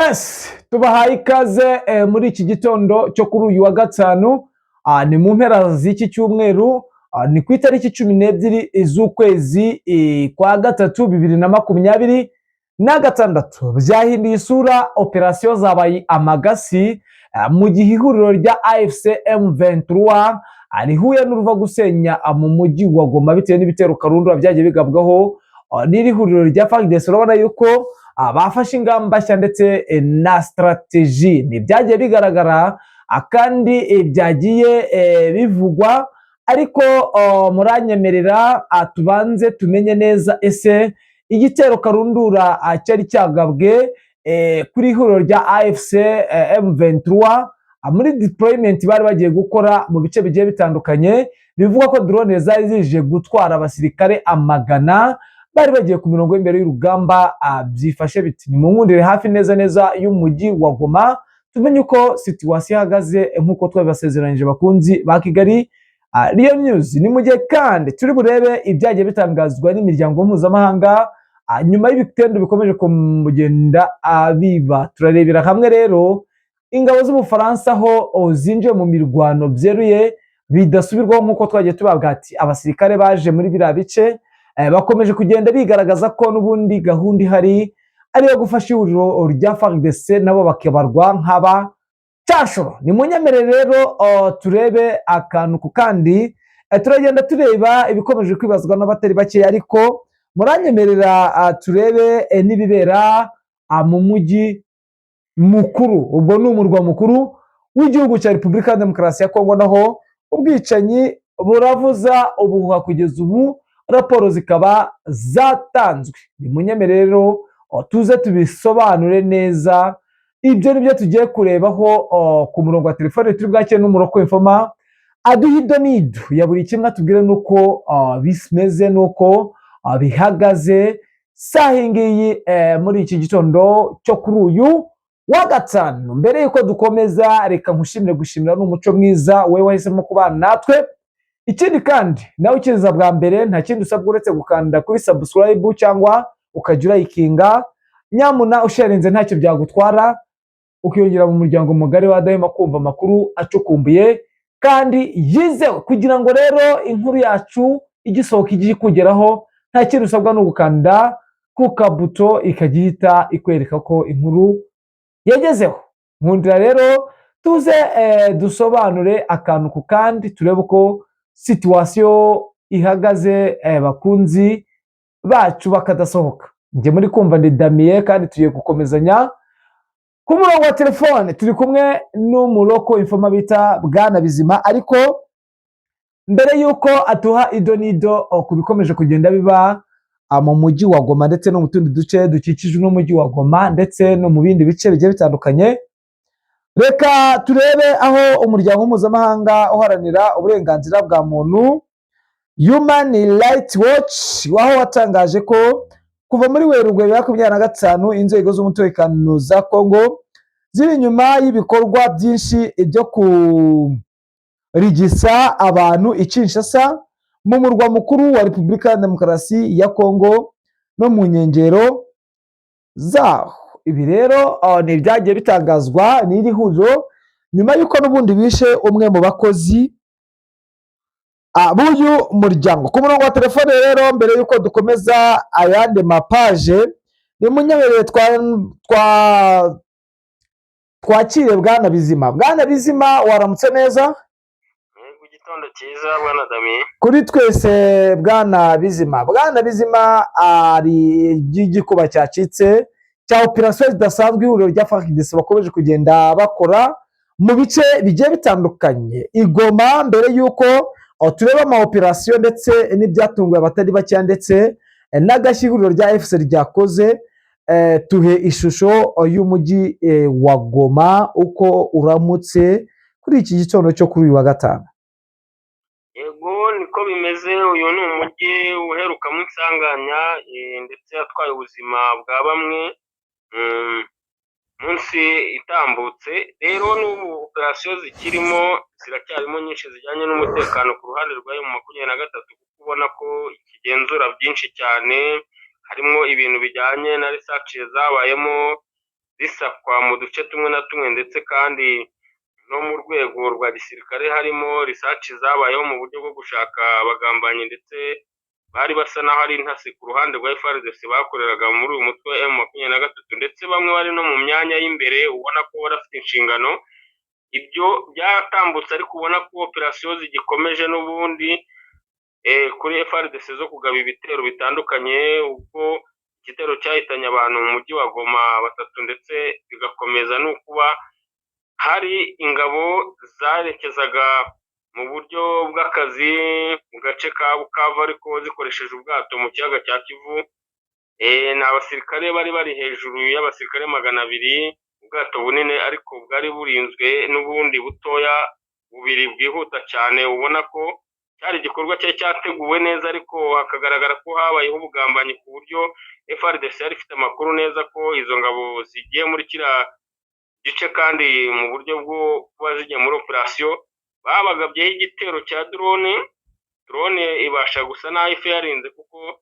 Yes, tubahaye ikaze muri iki gitondo cyo kuri uyu wa gatanu. Ni mu mpera z'iki cyumweru, ni ku itariki 12 z'ukwezi kwa gatatu 2026. Byahinduye isura, operasiyo zabaye amagasi, mu gihe ihuriro rya AFC M23 rihuye n'uruva gusenya mu mujyi wa Goma bitewe n'ibitero karundura byagiye bigabwaho n'iri huriro rya FARDC. Urabona yuko bafashe ingamba nshya ndetse na strategy. Ni byagiye bigaragara kandi byagiye bivugwa, ariko muranyemerera tubanze tumenye neza ese igitero karundura cyari cyagabwe kuri ihuriro rya AFC M23 muri deployment bari bagiye gukora mu bice bigiye bitandukanye. Bivugwa ko drone zari zije gutwara abasirikare amagana bari bagiye ku mirongo y'imbere y'urugamba. Byifashe biti? Ni mu nkundire hafi neza neza y'umujyi wa Goma, tumenye uko situation ihagaze nk'uko twabibasezeranyije, bakunzi ba Kigali Real News. Ni mu gihe kandi turi burebe ibyagiye bitangazwa n'imiryango mpuzamahanga nyuma y'ibitendo bikomeje kugenda biba. Turarebera hamwe rero ingabo z'Ubufaransa aho zinjiye mu mirwano byeruye bidasubirwaho, nk'uko twagiye tubabwira ati abasirikare baje muri biriya bice bakomeje kugenda bigaragaza ko n'ubundi gahunda ihari ari iyo gufasha ihuriro rya FARDC, nabo bakabarwa nk'aba cashuro. Ni munyemerere rero turebe akantu ku kandi. Turagenda tureba ibikomeje kwibazwa n'abatari bakeya, ariko muranyemerera turebe n'ibibera mu mujyi mukuru, ubwo ni umurwa mukuru w'igihugu cya Repubulika ya Demokarasi ya Kongo. Naho ubwicanyi buravuza ubuhuha kugeza ubu, raporo zikaba zatanzwe. Ni munyemerere rero tuze tubisobanure neza. Ibyo ni byo tugiye kurebaho ku murongo wa telefone. Turi bwakire n'umu local informer aduha idonido ya buri kimwe, atubwire n'uko bimeze n'uko bihagaze saha iyi ngiyi muri iki gitondo cyo kuri uyu wa gatanu. Mbere y'uko dukomeza, reka nkushimire. Gushimira ni umuco mwiza, wowe wahisemo kubana natwe. Ikindi kandi, nawe ukiza bwa mbere, nta kindi usabwa uretse gukanda kuri subscribe cyangwa ukajya urayikinga. Nyamuna usharinze ntacyo byagutwara, ukiyongera mu muryango mugari wa Dahema kumva amakuru acukumbuye kandi yizewe. Kugira ngo rero inkuru yacu igisohoka ijye ikugeraho, nta kindi usabwa ni ugukanda ku kabuto, ikajya ihita ikwereka ko inkuru yagezeho. Nkundira rero tuze dusobanure akantu ku kandi, turebe uko situation ihagaze, bakunzi bacu bakadasohoka. Njye muri kumva ndi Damiye, kandi tugiye gukomezanya. Ku murongo wa telefone turi kumwe n'umu local informer bita Bwana Bizima, ariko mbere y'uko atuha idonido ku bikomeje kugenda biba mu mujyi wa Goma ndetse no mu tundi duce dukikije n'umujyi wa Goma ndetse no mu bindi bice bigiye bitandukanye, reka turebe aho umuryango mpuzamahanga uharanira uburenganzira bwa muntu, Human Rights Watch, aho watangaje ko kuva muri Werurwe 2025 inzego z'umutekano za Congo ziri inyuma y'ibikorwa byinshi byo kurigisa abantu i Kinshasa, mu murwa mukuru wa Repubulika ya Demokarasi ya Congo, no mu nkengero zaho. Ibi rero ni ibyagiye bitangazwa n'iri huriro nyuma y'uko n'ubundi bishe umwe mu bakozi b'uyu muryango. Ku murongo wa telefone rero, mbere y'uko dukomeza ayandi mapaje, ni munyemerere twakire Bwana Bizima. Bwana Bizima, waramutse neza? Yego, igitondo cyiza, bwana Damiye. Kuri twese, Bwana Bizima. Bwana Bizima, ari iby'igikuba cyacitse cya operasiyo zidasanzwe ihuriro rya FARDC bakomeje kugenda bakora mu bice bigiye bitandukanye i Goma. Mbere y'uko tureba ama operasiyo ndetse n'ibyatunguye abatari bakeya ndetse n'agashyi ihuriro rya AFC ryakoze, tuhe ishusho y'umujyi wa Goma uko uramutse kuri iki gitondo cyo kuri uyu wa gatanu. Yego, niko bimeze. Uyu ni umujyi uherukamo insanganya ndetse yatwaye ubuzima bwa bamwe munsi itambutse. Rero n'ubu operasiyo zikirimo ziracyarimo nyinshi zijyanye n'umutekano ku ruhande rwa M23, kuko ubona ko ikigenzura byinshi cyane, harimo ibintu bijyanye na research zabayemo. zisakwa mu duce tumwe na tumwe, ndetse kandi no mu rwego rwa gisirikare harimo research zabayeho mu buryo bwo gushaka abagambanyi, ndetse bari basa n'aho ari intasi ku ruhande rwa FARDC bakoreraga muri uyu mutwe wa M23, ndetse bamwe bari no mu myanya y'imbere ubona ko bari bafite inshingano. Ibyo byaratambutse, ariko ubona ko operasiyo zigikomeje n'ubundi kuri FARDC zo kugaba ibitero bitandukanye, ubwo igitero cyahitanye abantu mu mujyi wa Goma batatu, ndetse bigakomeza no kuba hari ingabo zarekezaga mu buryo bw'akazi mu gace ka Bukavu, ariko zikoresheje ubwato mu kiyaga cya Kivu. Ni abasirikare bari bari hejuru y'abasirikare 200, ubwato bunini ariko bwari burinzwe n'ubundi butoya bubiri bwihuta cyane, ubona ko cyari igikorwa cyari cyateguwe neza, ariko hakagaragara ko habayeho ubugambanyi ku buryo FARDC yari ifite amakuru neza ko izo ngabo zigiye muri kiriya gice, kandi mu buryo bwo kuba zigiye muri operasiyo babagabyeho igitero cya drone. Drone ibasha gusa n'aho ife yarinze, kuko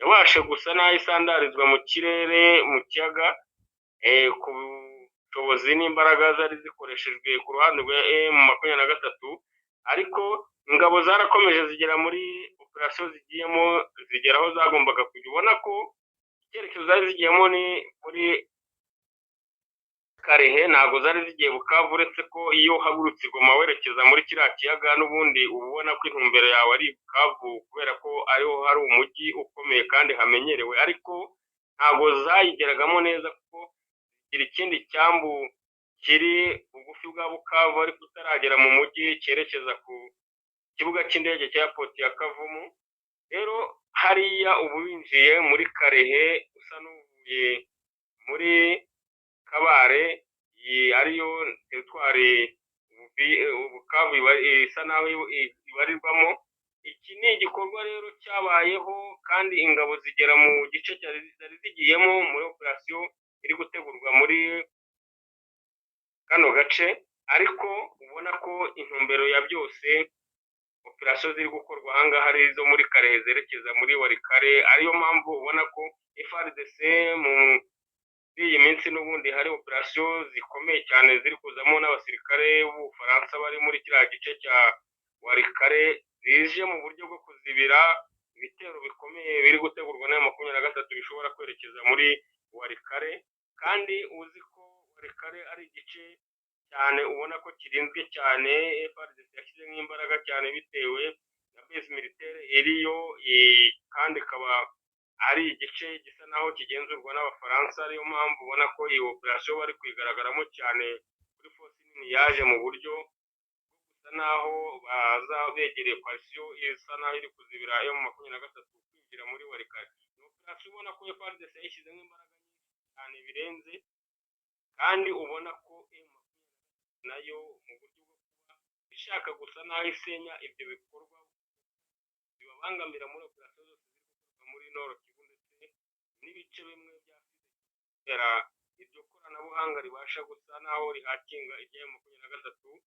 yabasha gusa n'aho isandarizwa mu kirere mu kiyaga, ku bushobozi n'imbaraga zari zikoreshejwe ku ruhande rwa M23. Ariko ingabo zarakomeje zigera muri operasiyo zigiyemo, zigera aho zagombaga kujya, ubona ko icyerekezo zari zigiyemo ni muri Karehe, ntabwo zari zigiye Bukavu, uretse ko iyo uhagurutse i Goma werekeza muri kiriya kiyaga n'ubundi uba ubona ko intumbero yawe ari Bukavu, kubera ko ariho hari umujyi ukomeye kandi hamenyerewe, ariko ntabwo zayigeragamo neza kuko zigira ikindi cyambu kiri bugufi bwa Bukavu ariko utaragera mu mujyi, cyerekeza ku kibuga cy'indege cya airport ya Kavumu. Rero hariya uba winjiye muri Karehe usa n'uvuye muri Kabare, iyi ariyo teritwari Bukavu isa naho ibarirwamo. Iki ni igikorwa rero cyabayeho, kandi ingabo zigera mu gice zari zigiyemo muri operasiyo iri gutegurwa muri kano gace, ariko ubona ko intumbero ya byose operasiyo ziri gukorwa aha ngaha ari izo muri Karehe zerekeza muri Walikale, ariyo mpamvu ubona ko FARDC muri iyi minsi n'ubundi hari operasiyo zikomeye cyane ziri kuzamo n'abasirikare b'Ubufaransa bari muri kiriya gice cya Walikale, zije mu buryo bwo kuzibira ibitero bikomeye biri gutegurwa na 23 bishobora kwerekeza muri Walikale. Kandi uzi ko Walikale ari igice cyane ubona ko kirinzwe cyane, FARDC yashyizemo imbaraga cyane bitewe na base militaire iriyo, kandi ikaba ari igice gisa naho kigenzurwa n'Abafaransa, ariyo mpamvu ubona ko iyi operasiyo bari kuyigaragaramo cyane kuri force nini yaje mu buryo gusa naho baza begereye coalition isa naho iri kuzibira M23 kwinjira muri Walikale. Ni operasiyo ubona ko FARDC yayishyizemo imbaraga nyinshi cyane birenze, kandi ubona ko M23 nayo mu buryo bwo kuba ishaka gusa naho isenya ibyo bikorwa bibabangamira muri operasiyo zose ziri gukorwa muri Nord Kivu ndetse n'ibice bimwe bya kubera iryo koranabuhanga ribasha gusa naho rihakinga irya M23 mu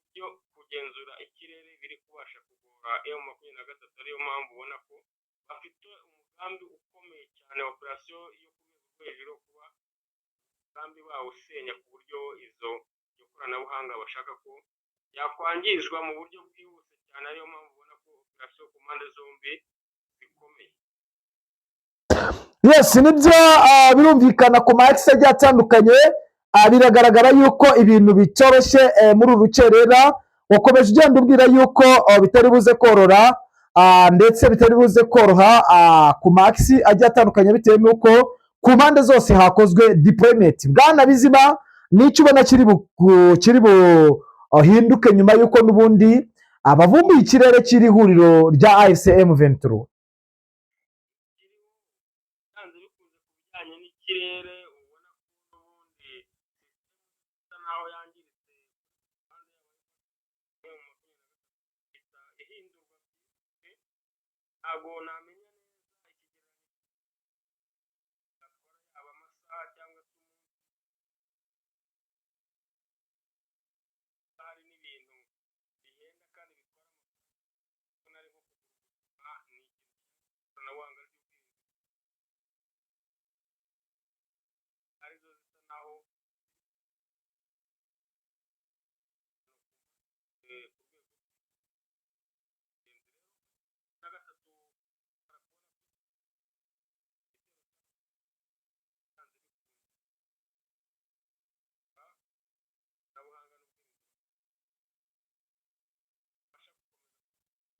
buryo kugenzura ikirere biri kubasha kugora M23, ariyo mpamvu ubona ko bafite umugambi ukomeye cyane, operasiyo yo ku rwego rwo hejuru, kuba umugambi bawusenya ku buryo izo iryo koranabuhanga bashaka ko byakwangizwa mu buryo bwihuse cyane, ariyo mpamvu ubona ko operasiyo ku mpande zombi zikomeye. Yes, nibyo, birumvikana ku ma axes agiye atandukanye, biragaragara yuko ibintu bitoroshye muri uru rukerera. Wakomeje ugenda ubwira yuko bitari buze korora, ndetse bitari buze koroha ku ma axes agiye atandukanye, bitewe n'uko ku mpande zose hakozwe deployment. Bwana Bizima, n'icyo ubona kiri buhinduke nyuma y'uko n'ubundi abavumbuye ikirere cy'iri huriro rya AFC M23? Byanze bikunze ku bijyanye n'ikirere, ubona ko n'ubundi isa naho yangiritse ihindurwa, ntabwo namenya neza ikigereranyo yaba amasaha cyangwa se umunsi, hari n'ibintu bihenda kandi bitwara amafaranga, ari nko kugura ni ikintu cy'ikoranabuhanga ry'ubwirinzi arizo zisa naho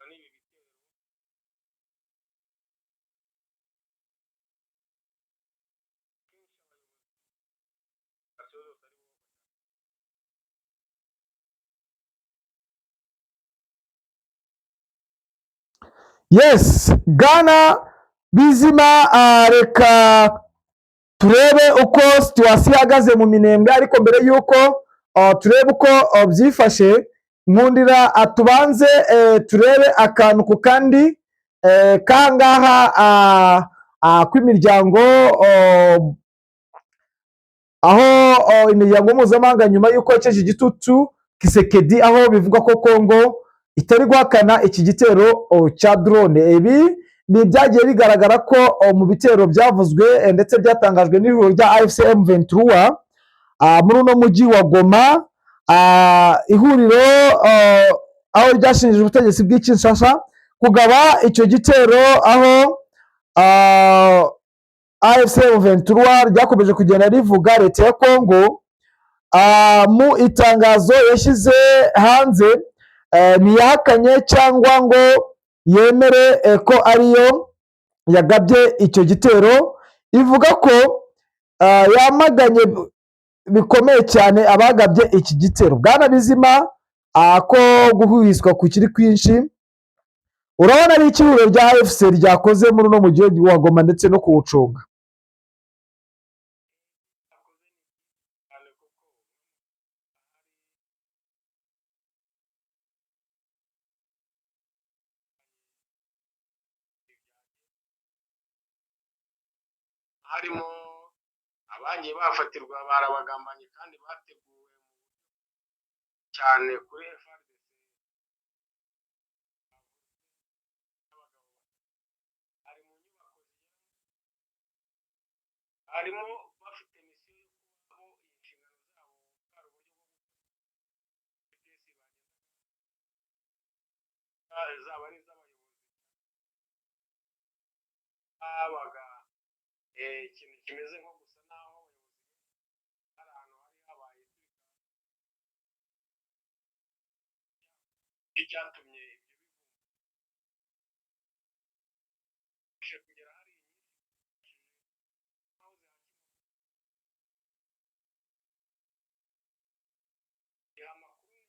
n'ibi bitero. Kenshi abayobozi zose ari bo. Yes, bwana Bizima, reka turebe uko situation ihagaze mu Minembwe, ariko mbere y'uko turebe uko byifashe, nkundira tubanze turebe akantu ku kandi kangaha kw'imiryango, aho imiryango mpuzamahanga nyuma y'uko yokeje igitutu Tshisekedi, aho bivugwa ko Kongo itari guhakana iki gitero cya drone. Ibi ni ibyagiye bigaragara ko mu bitero byavuzwe ndetse byatangajwe n'ihuriro rya AFC M23 muri uno mujyi wa Goma, ihuriro aho ryashinjije ubutegetsi bw'i Kinshasa kugaba icyo gitero, aho AFC M23 ryakomeje kugenda rivuga leta ya Kongo mu itangazo yashyize hanze ntiyahakanye cyangwa ngo yemere ko ariyo yagabye icyo gitero. Ivuga ko yamaganye bikomeye cyane abagabye iki gitero. Bwana Bizima, ko guhuhiswa kukiri kwinshi, urabona ari ihuriro rya AFC ryakoze muri uno mujyi wa Goma ndetse no kuwucunga? Cyane kuko harimo abagiye bafatirwa barabagambanye kandi bateguwe cyane kuri FARDC. Hari mu nyubako harimo bafite mission yo kubaho inshingano zabo bwari uburyo bwo GPS bagenda zaba ari iz'abayobozi babaga ikintu kimeze nko gusa naho abayobozi hari ahantu hari habaye icyatumye ibyo bibashe kugera hari aho ziha amakuru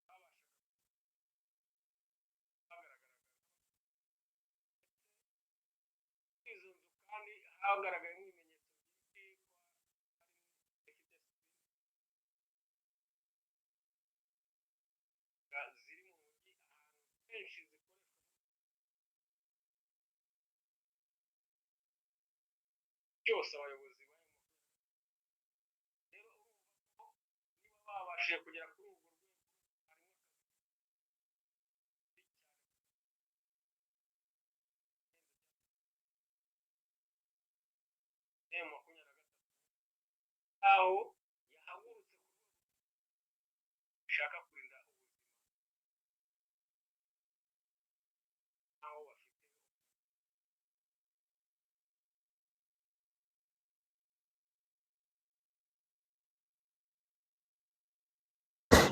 babashaga bagaragaraga izo nzu, kandi hagaragayemo ibimenyetso byinshi ko harimo ziri mu mujyi ahantu henshi zikoreshwa byose abayobozi b'ayo rero urumva ko niba babashije kugera kuri urwo rwego, harimo akazi cyane. M23 aho yahagurutse ku rwego ishaka kurinda ubuzima aho bafite.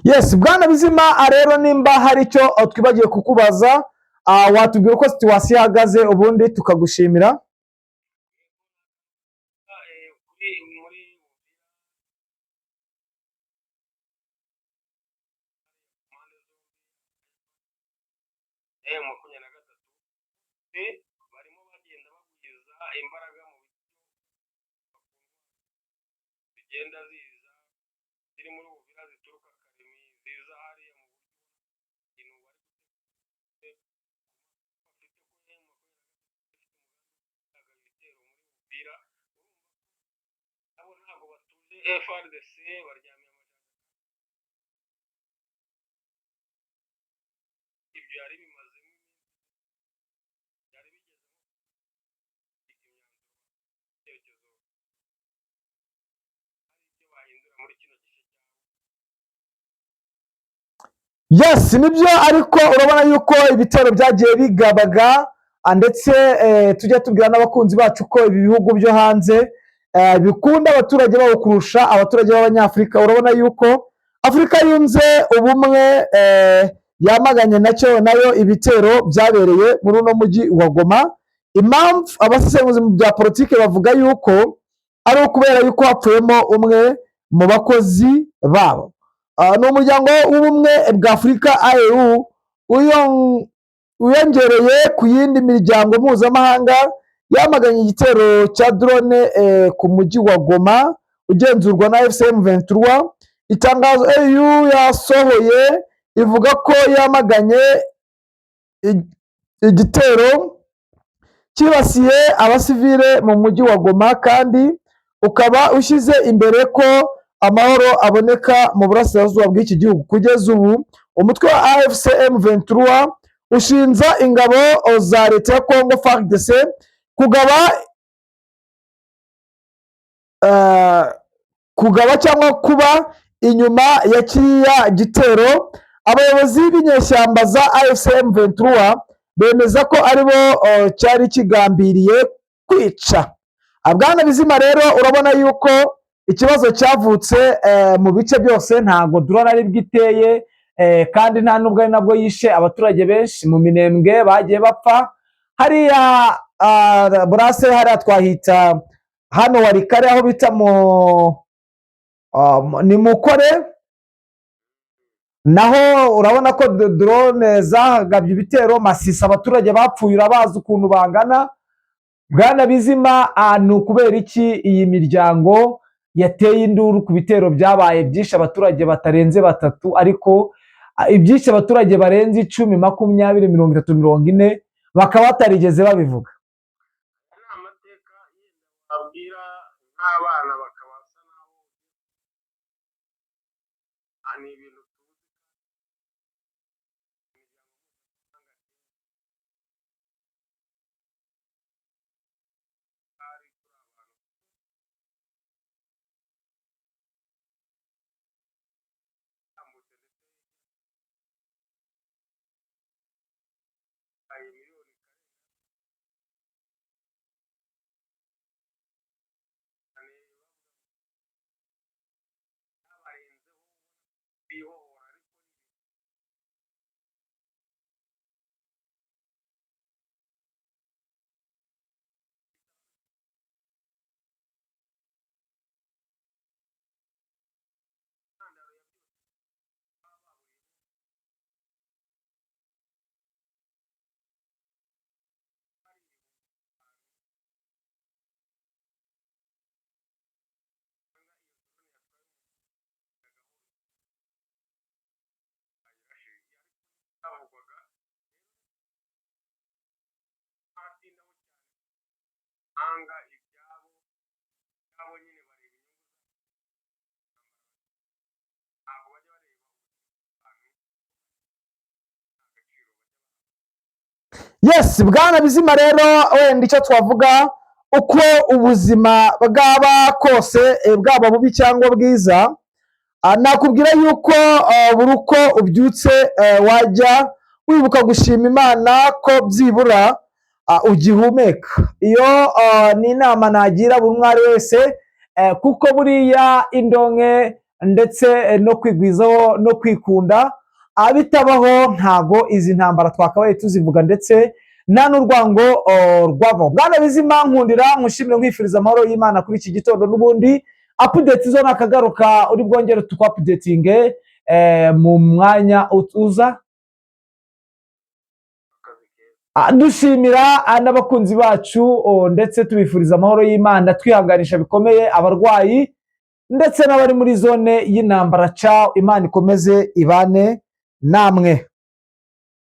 Yes, bwana Bizima, rero nimba hari icyo twibagiwe kukubaza, watubwira uko situation ihagaze, ubundi tukagushimira. Kuri muri mpande zombi M23 barimo bagenda bagwiza imbaraga mu buryo zigenda ziza ziri muri Uvira zituruka Kalemi ziza hariya mu buryo ibintu bari gutegura bafite ko M23 ifite umugambi wo kugaba ibitero muri Uvira. Urumva ko nabo ntabwo batuje, FARDC baryamiye amajanja. Ibyo yari bimazemo iminsi, byari bigeze imyanzuro icyerekezo hari ibyo bahindura muri kino gice cyabo. Yes, nibyo, ariko urabona yuko ibitero byagiye bigabaga, ndetse tujya tubwira n'abakunzi bacu ko ibi bihugu byo hanze bikunda abaturage babo kurusha abaturage b'Abanyafurika. Urabona yuko Afurika Yunze Ubumwe yamaganye nacyo nayo ibitero byabereye muri uno mujyi wa Goma. Impamvu abasesenguzi mu bya politiki bavuga yuko ari ukubera yuko hapfuyemo umwe mu bakozi babo. Ni umuryango w'Ubumwe bwa Afurika, AU, wiyongereye ku yindi miryango mpuzamahanga yamaganye igitero cya drone ku mujyi wa Goma ugenzurwa na AFC M23. Itangazo AU yasohoye ivuga ko yamaganye igitero cyibasiye abasivile mu mujyi wa Goma, kandi ukaba ushyize imbere ko amahoro aboneka mu burasirazuba bw'iki gihugu. Kugeza ubu umutwe wa AFC M23 ushinja ingabo za leta ya Congo, FARDC, kugaba cyangwa kuba inyuma ya kiriya gitero. Abayobozi b'inyeshyamba za AFC M23 bemeza ko aribo cyari kigambiriye kwica. Bwana Bizima, rero urabona yuko ikibazo cyavutse mu bice byose. Ntabwo drone ari bwo iteye, kandi nta nubwo ari nabwo yishe abaturage benshi mu Minembwe bagiye bapfa hariya burase, hariya twahita hano Walikale, aho bita mu ni Mukore, naho urabona ko drone zahagabye ibitero. Masisi abaturage bapfuye urabazi ukuntu bangana. Bwana Bizima, ni ukubera iki iyi miryango yateye induru ku bitero byabaye byinshi abaturage batarenze batatu, ariko ibyinshi abaturage barenze 10, 20, 30, 40 bakaba batarigeze babivuga? Ni amateka yenda babwira nk'abana bakaba basa naho ni ibintu tuzi. Mahanga ibyabo nyine bareba inyungu, ntabwo bajya bareba abantu agaciro. Yes, bwana Bizima, rero wenda icyo twavuga, uko ubuzima bwaba kose, bwaba bubi cyangwa bwiza, nakubwira yuko buri uko ubyutse wajya wibuka gushima Imana ko byibura ugihumeka. Iyo ni inama nagira buri umwe ari wese, kuko buriya indonke ndetse no kwigwizaho no kwikunda bitabaho, ntago izi ntambara twakabaye tuzivuga, ndetse nta n'urwango rwavaho. Bwana Bizima, nkundira nkushimire, nkwifuriza amahoro y'Imana kuri iki gitondo. N'ubundi update zo nakagaruka, uri bwongere tukwaupdatinge mu mwanya uza. Akazi keza. Dushimira n'abakunzi bacu, ndetse tubifuriza amahoro y'Imana, twihanganisha bikomeye abarwayi ndetse n'abari muri zone y'intambara. Ciao, Imana ikomeze ibane namwe.